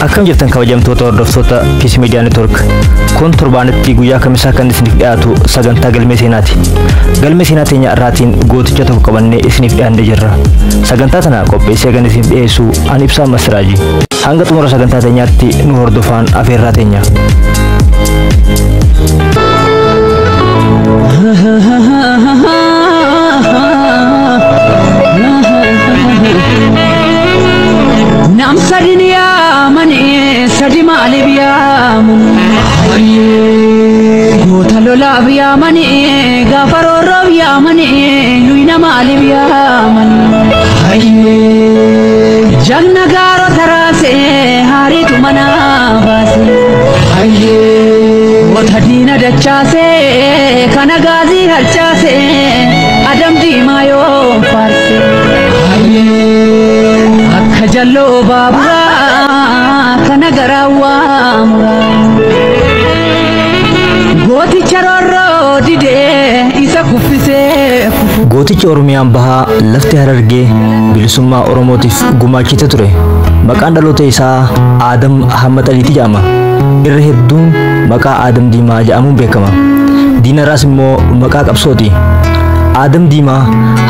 Akkam jirtan kabajamtoota hordoftoota Peace Media Network. Kun torbaanitti guyyaa kamisaa kan isiniif dhiyaatu sagantaa galmee seenaati. Galmee seenaa teenya irraatiin gooticha tokko qabannee isiniif dhiyaannee jirra. Sagantaa tana qopheessee kan isiniif dhiyeessu ani Ibsaa Masiraaji. Hanga xumura sagantaa teenyaatti nu hordofaan afeerraa teenya. Nam sadin yaamanii sadi maaliif yaamu? Goota lolaaf yaamanii gaafa roorroof yaamanii luyna maaliif yaamanii? Jagna gaarota raasee haariitu mana baase. Goota diina dachaasee kana gaazii harcaasee adam diimaa yoo faarse. Akka jalloo baaburaa kana garaa waamuraa. Gooticha roorroo didee isa kuffisee kufu. Gootichi Oromiyaan bahaa lafti Harargee bilisummaa Oromootiif gumaachite ture. Maqaan dhaloota isaa Aadam Ahmad Aliiti jedhama. Irra hedduun maqaa Aadam Diimaa jedhamuun beekama. Diinaraas immoo maqaa qabsooti. Aadam Diimaa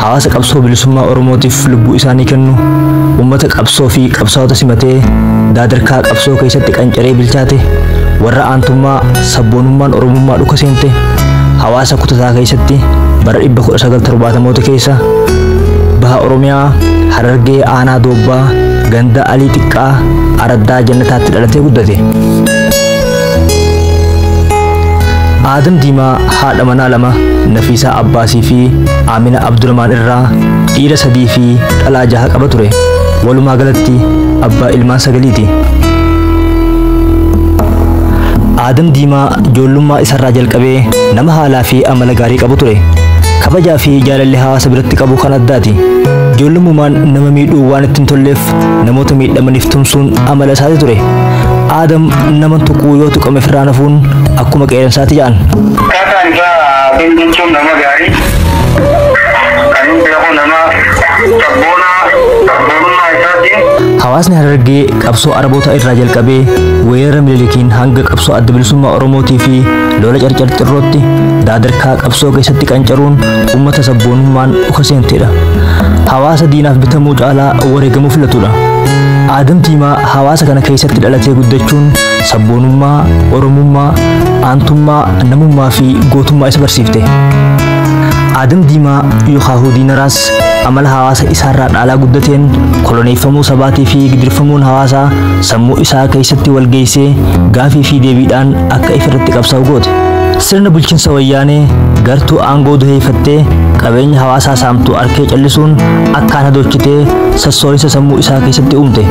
hawaasa qabsoo bilisummaa Oromootiif lubbuu isaanii kennu, uummata qabsoo fi qabsaa'ota simatee daadarkaa qabsoo keessatti qancaree bilchaate, warra aantummaa sabboonummaan Oromummaa dhuka seente, hawaasa kutataa keessatti bara 1970moota keessa baha Oromiyaa Harargee aanaa Doobbaa ganda Alii Xiqqaa Araddaa Jannataatti dhalatee guddate. Aadam Diimaa haadha manaa lama Nafiisaa Abbaasii fi Amina Abdurrahmaan irraa dhiira 3 fi dhalaa 6 qaba ture. Walumaa galatti abbaa ilmaan 9ti. Aadam Diimaa ijoollummaa isarraa jalqabee nama haalaa fi amala gaarii qabu ture. Kabajaa fi jaalalli hawaasa biratti qabu kan addaati. Ijoollummaan nama miidhuu waan ittiin tolleef namoota miidhamaniif tumsuun amala isaati ture. Aadam nama tuquu yoo tuqame firraa nafuun akkuma qeerransaati jedhan. Akkaataan isaa Aadam jechuun nama gaarii kan inni beeku nama sabboonaa sabboonummaa isaatiin. Hawaasni Harargee qabsoo Araboota irraa jalqabee weerara Minilikiin hanga qabsoo adda bilisummaa Oromootii fi lola carcar xirrootti daadarkaa qabsoo keessatti qancaruun uummata sabboonummaan dhuka seentedha. Hawaasa diinaaf bitamuu caalaa wareegamuu filatudha. Aadam Diimaa hawaasa kana keessatti dhalatee guddachuun sabboonummaa, Oromummaa, aantummaa, namummaa fi gootummaa isa barsiifte. Aadam Diimaa yookaan Diinaraas amala hawaasa isaarraa dhaalaa guddateen koloneeffamuu sabaatii fi gidirfamuun hawaasaa sammuu isaa keessatti wal geessee gaafii fi deebiidhaan akka ifirratti qabsaa'u goote. Sirna bulchiinsa wayyaanee gartuu aangoo duheeffattee qabeenya hawaasaa saamtuu arkee callisuun akkaan hadochitee sassoorinsa sammuu isaa keessatti uumte.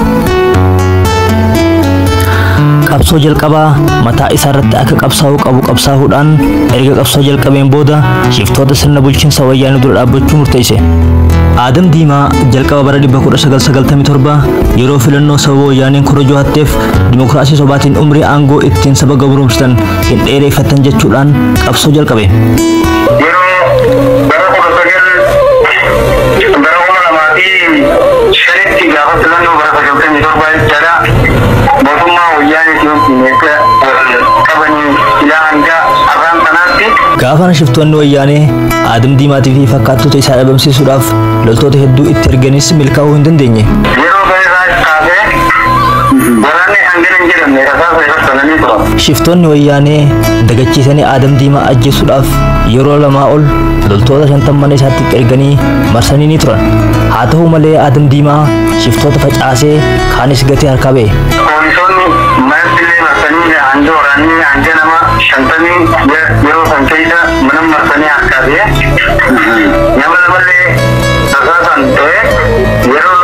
Qabsoo jalqabaa mataa isaarratti akka qabsaa'uu qabu qabsaa'uudhaan erga qabsoo jalqabeen booda shiftoota sirna bulchiinsa wayyaanee dura dhaabbachuu murteesse. Aadam Diimaa jalqaba bara 1997 yeroo filannoo sababa wayyaaneen korojoo hatteef dimokiraasii sobaatiin umrii aangoo ittiin saba gabroomsitan hin dheereeffatan jechuudhaan qabsoo jalqabe. Yeroo bara 19 bara 2005tti gaafa filannoo bara 97 jechaadha. Mootummaa wayyaaneetiin erga qabanii ilaa hanga har'aan sanaatti. Gaafa shiftoonni wayyaanee Aadam Diimaatii fi fakkaattota isaa dhabamsiisuudhaaf loltoota hedduu itti erganis milkaa'uu hin dandeenye. Yeroo irraa kaasee waraanni hangana hin jedhamne rasaasa irratti bananii turan. Shiftoonni wayyaanee dagachiisanii Aadam Diimaa ajjeesuudhaaf yeroo 2 ol loltoota 50 mana isaatti erganii marsanii ni turan. Haa ta'u malee Aadam Diimaa shiftoota facaasee kaanis gatee harkaa ba'e. Poolisoonni manatti illee marsanii hanga waraanni hanga nama 50 yeroo san keessa mana marsanii harkaa ba'e. Nama lamallee rasaasaan ta'e yeroo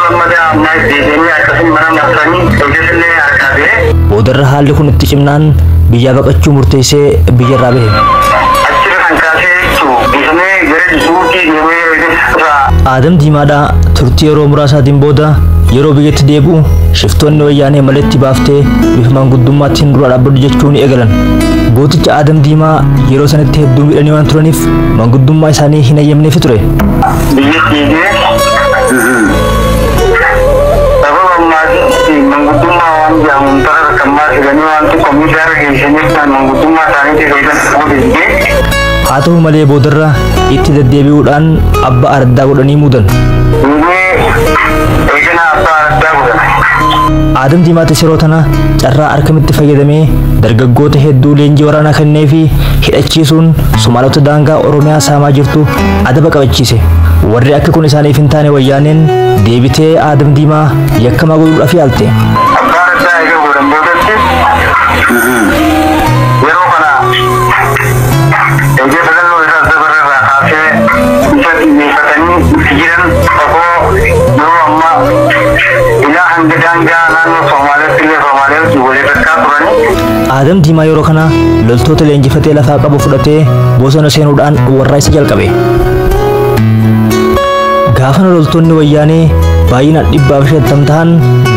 lammataa ammaa deebi'anii akkasuma mana marsanii eegasillee harkaa ba'e. Boodarra haalli kun itti cimnaan biyyaa baqachuu murteessee biyyarraa bahe. Achirra kan kaasee jechuun dhiifamee gara Jibuutii deemee eegasirraa. Aadam Diimaadhaa turtii yeroo muraasaatiin booda yeroo biyyatti deebi'u shiftoonni wayyaanee maletti baaftee bifa maanguddummaatiin dura dhaabbadhu jechuu ni eegalan. Gooticha Aadam Diimaa yeroo sanatti hedduu miidhanii waan turaniif maanguddummaa isaanii hin eeyyamneefi ture. Biyyatti deebi'ee sababa ammaatiin manguddummaa waan jedhamu tara rakkammaa fidanii waan xiqqoo miidhaa geessaniif kan manguddummaa isaaniitti fayyadamu fuudhee. Haa ta'u malee boodarra itti deddeebi'uudhaan abbaa araddaa godhanii muudan. Eegana abbaa araddaa godhan. Aadam Diimaatis yeroo tana carraa argametti fayyadamee dargaggoota hedduu leenjii waraanaa kennee fi hidhachiisuun Somaalota daangaa Oromiyaa saamaa jirtu adaba qabachiise. Warri akka kun isaaniif hin taane wayyaaneen deebitee Aadam Diimaa yakkamaa godhuudhaaf yaalte. Abbaa araddaa eega godhan boodatti yeroo kana eegee filannoo isaa dabarra irraa kaasee isa xiyyeeffatanii itti jiran osoo yeroo ammaa ilaa hanga daangaa naannoo Somaaliyaatti illee Somaaliyaatti waliin rakkaa turanii. Aadam Diimaa yeroo kana loltoota leenjifatee lafaa qabu fudhatee bosona seenuudhaan warra isa jalqabe. Gaafana loltoonni wayyaanee baay'inaan 150 ta'an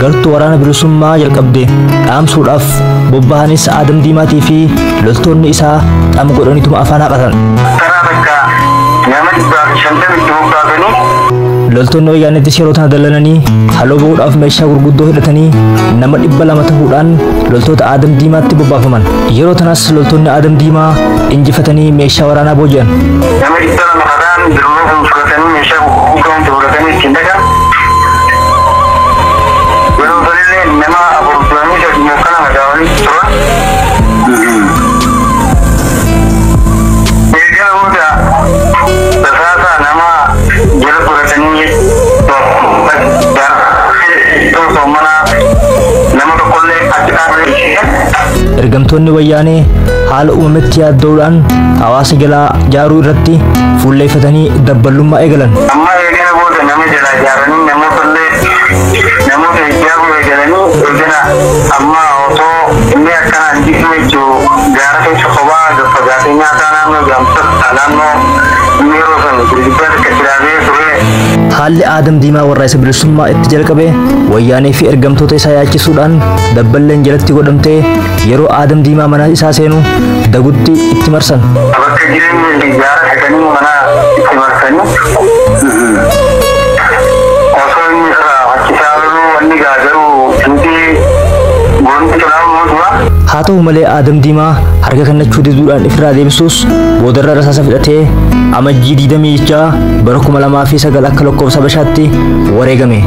gartuu waraana bilisummaa jalqabde dhaamsuudhaaf bobba'anis Aadam Diimaatii fi loltoonni isaa xama godhanituma afaan haqatan. Karaa bakka nama 150 itti bobbaasanii. Loltoonni wayyaaneettis yeroo tana dallananii haloo ba'uudhaaf meeshaa gurguddoo hidhatanii nama 200 ta'uudhaan loltoota Aadam Diimaatti bobbaafaman. Yeroo tanas loltoonni Aadam Diimaa injifatanii meeshaa waraanaa booji'an. Nama 200 karaan birroo kun fudhatanii meeshaa gurguddoo fudhatanii ittiin dhaqan. Yeroo sanillee nama afur turanii sadi mokkana madaawanii turan. Eegala booda rasaasa nama jala fudhatanii mana nama tokkollee achi dhaabee. Ergamtoonni wayyaanee haala uumametti yaadda'uudhaan hawaasa jalaa jaaruu irratti fuulleeffatanii dabballummaa eegalan. Amma eegala booda nama jalaa jaaranii namoota namoota ijaaruu eegalanii eegala amma osoo inni akkanaan jiru jechuu gaara keessa kophaa fagaatee nyaataa naannoo gaamsa naannoo inni yeroo san girgiddaa takka jiraatee ture. Haalli Aadam Diimaa warra isa bilisummaa itti jalqabe wayyaanee fi ergamtoota isaa yaachisuudhaan dabballeen jalatti godhamtee yeroo Aadam Diimaa mana isaa seenu dagutti itti marsan. Bakka jireenya gaara dhaqanii mana itti marsanii osoo inni irraa faccisaa jiruu wanni gaagaruu wanti goonti tolaa tura. Haa ta'u malee Aadam Diimaa harka kennachuu diduudhaan ifirraa deebisuus boodarra rasaasa fudhatee amajjii 26 bara 2009 akka lakkoofsa Habashaatti wareegame.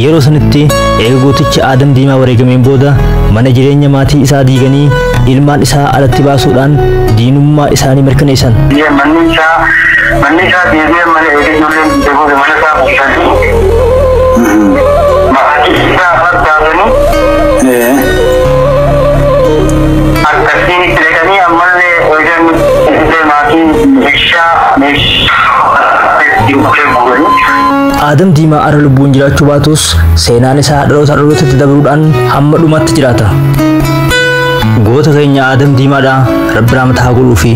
Yeroo sanitti eega gootichi Aadam Diimaa wareegameen booda mana jireenya maatii isaa diiganii ilmaan isaa alatti baasuudhaan diinummaa isaanii mirkaneessan. Manni isaa deebi'ee mana eegee ijoolleen deebi'ee mana isaa bulchanii maatii isaa afaan baasanii akkasiin itti dhaqanii ammallee eegan illee maatii meeshaa meeshaa guuranii. Aadam Diimaa ara lubbuun jiraachuu baatus seenaan isaa dhaloota dhalootatti dabruudhaan hamma dhumaatti jiraata. Goota keenya Aadam Diimaadha Rabbi rahmata haa godhuu fi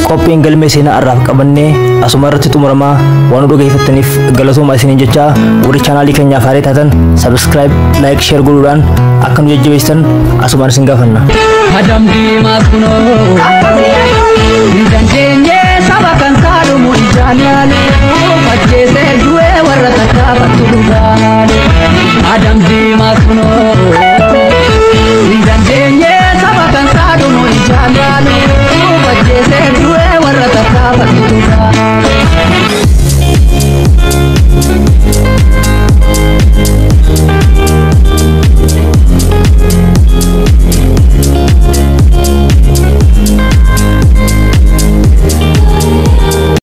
qophiin galmee seenaa irraaf qabannee asuma irratti xumuramaa waan nu dhaggeeffattaniif galatooma isiniin jechaa warri chaanaalii keenyaaf haaraa taatan subscribe, like, share godhuudhaan akka nu jajjabeessitan asumaan isin gaafanna. Adam Diimaas kunoo hin dandeenye saba kan saalumu ijaan yaalu ajjeesee du'ee warra tattaafattu dhugaale. Adam Diimaas kunoo.